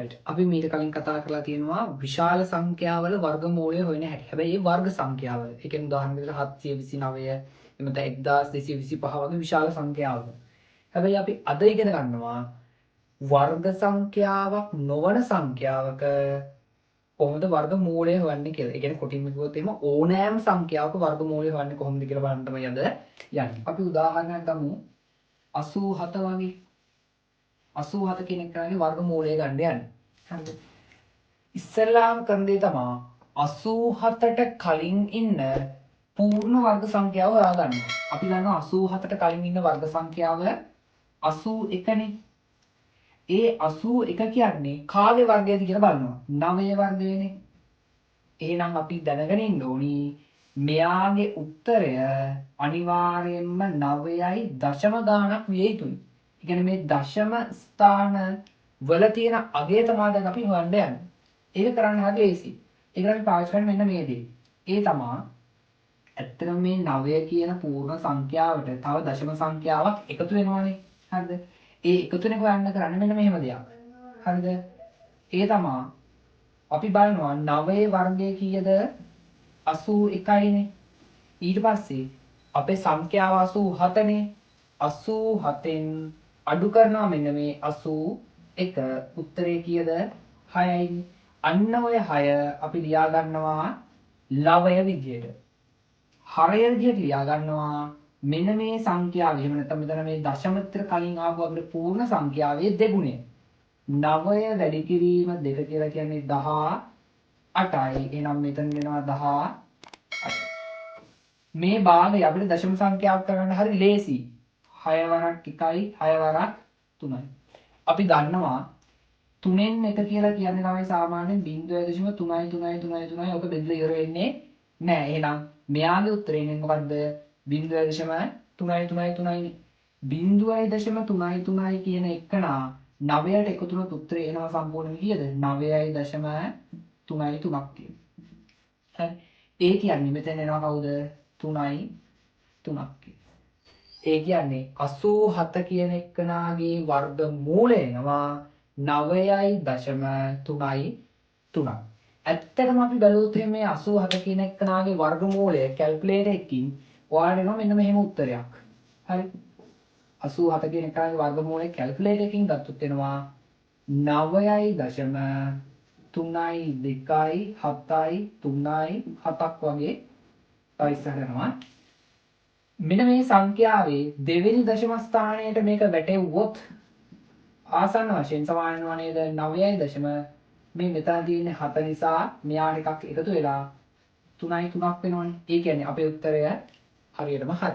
Right. අපි මීට කලින් කතා කරලා තියෙනවා විශාල සංඛ්‍යාවල වර්ගමූලය හොයන හැටි. හැබැයි ඒ වර්ග සංඛ්‍යාවල. ඒ කියන්නේ උදාහරණ විදිහට 729, එහෙම නැත්නම් 1225 වගේ විශාල සංඛ්‍යාවල. හැබැයි අපි අද ඉගෙන ගන්නවා වර්ග සංඛ්‍යාවක් නොවන සංඛ්‍යාවක කොහොමද වර්ගමූලය හොයන්නේ කියලා. ඒ කියන්නේ කොටින්ම කිව්වොත් එහෙම ඕනෑම සංඛ්‍යාවක වර්ගමූලය හොයන්නේ කොහොමද කියලා බලන්න තමයි අද යන්නේ. අපි උදාහරණයක් ගමු. 87 වගේ. 87 කියන එකේ වර්ගමූලය ගන්න යන්නේ. හරිද? ඉස්සෙල්ලාම කරන දේ තමා 87ට කලින් ඉන්න පූර්ණ වර්ග සංඛ්‍යාව හොයාගන්න. අපි දන්නවා 87ට කලින් ඉන්න වර්ග සංඛ්‍යාව 81 නේ. ඒ 81 කියන්නේ කාගේ වර්ගයද කියලා බලනවා. 9 වර්ගයනේ. එහෙනම් අපි දැනගෙන ඉන්න ඕනි මෙයාගේ උත්තරය අනිවාර්යයෙන්ම 9යි දශම ගාණක් විය යුතුයි. ඒ කියන්නේ මේ දශම ස්ථාන වල තියෙන අගය තමයි දැන් අපි හොයන්න යන්නේ. ඒක කරන්න හරි ලේසි. ඒකට අපි පාවිච්චි කරන්නේ මෙන්න මේ දේ. ඒ තමා ඇත්තටම මේ 9 කියන පූර්ණ සංඛ්‍යාවට තව දශම සංඛ්‍යාවක් එකතු වෙනවානේ. හරිද? ඒ එකතු වෙන එක හොයන්න කරන්නේ මෙන්න මෙහෙම දෙයක්. හරිද? ඒ තමා අපි බලනවා 9 වර්ගය කීයද? 81යිනේ. ඊට පස්සේ අපේ සංඛ්‍යාව 87නේ. 87න් අඩු කරනවා මෙන්න මේ 81. උත්තරේ කීයද? 6යිනේ. අන්න ඔය 6 අපි ලියා ගන්නවා ලවය විදියට. හරය විදියට ලියා ගන්නවා මෙන්න මේ සංඛ්‍යාව. එහෙම නැත්නම් මෙතන මේ දශමතර කලින් ආපු අපිට පූර්ණ සංඛ්‍යාවේ දෙගුණය. 9 වැඩි කිරීම 2 කියලා කියන්නේ 18යි. එහෙනම් මෙතන එනවා 18. මේ භාගය අපිට දශම සංඛ්‍යාවක් කරගන්න හරි ලේසි. 6 වරක් 1යි 6 වරක් 3යි. අපි දන්නවා 3න් 1 කියලා කියන්නේ තමයි සාමාන්‍යයෙන් 0.3 3 3 3, ඔක බෙදලා ඉවර වෙන්නේ නෑ. එහෙනම් මෙයාගේ උත්තරේ එන්නේ මොකද්ද? 0.3 3 3යිනේ. 0.33 කියන එකනා 9ට එකතු වුණොත් උත්තරේ එනවා සම්පූර්ණයෙන්ම කීයද? 9.33ක් කියලා. හරි. ඒ කියන්නේ මෙතන එනවා කවුද? 3යි 3ක් කියලා. ඒ කියන්නේ 87 කියන එකනාගේ වර්ග මූලය එනවා 9.33ක්. ඇත්තටම අපි බැලුවොත් එහෙනම් මේ 87 කියන එකනාගේ වර්ගමූලය කැල්කියුලේටර් එකකින් ඔයාලට එනවා මෙන්න මෙහෙම උත්තරයක්. හරි. 87 කියන එකනාගේ වර්ගමූලය කැල්කියුලේටර් එකකින් ගත්තොත් එනවා 9.3 2 7 3 7ක් වගේ තව ඉස්සරහට යනවා. මෙන්න මේ සංඛ්‍යාවේ දෙවෙනි දශම ස්ථානයට මේක වැටෙව්වොත් ආසන්න වශයෙන් සමාන වෙනවා නේද? 9යි දශම මේ මෙතන තියෙන 7 නිසා මෙයාට එකක් එකතු වෙලා 3යි 3ක් වෙනවනේ. ඒ කියන්නේ අපේ උත්තරය හරියටම හරි.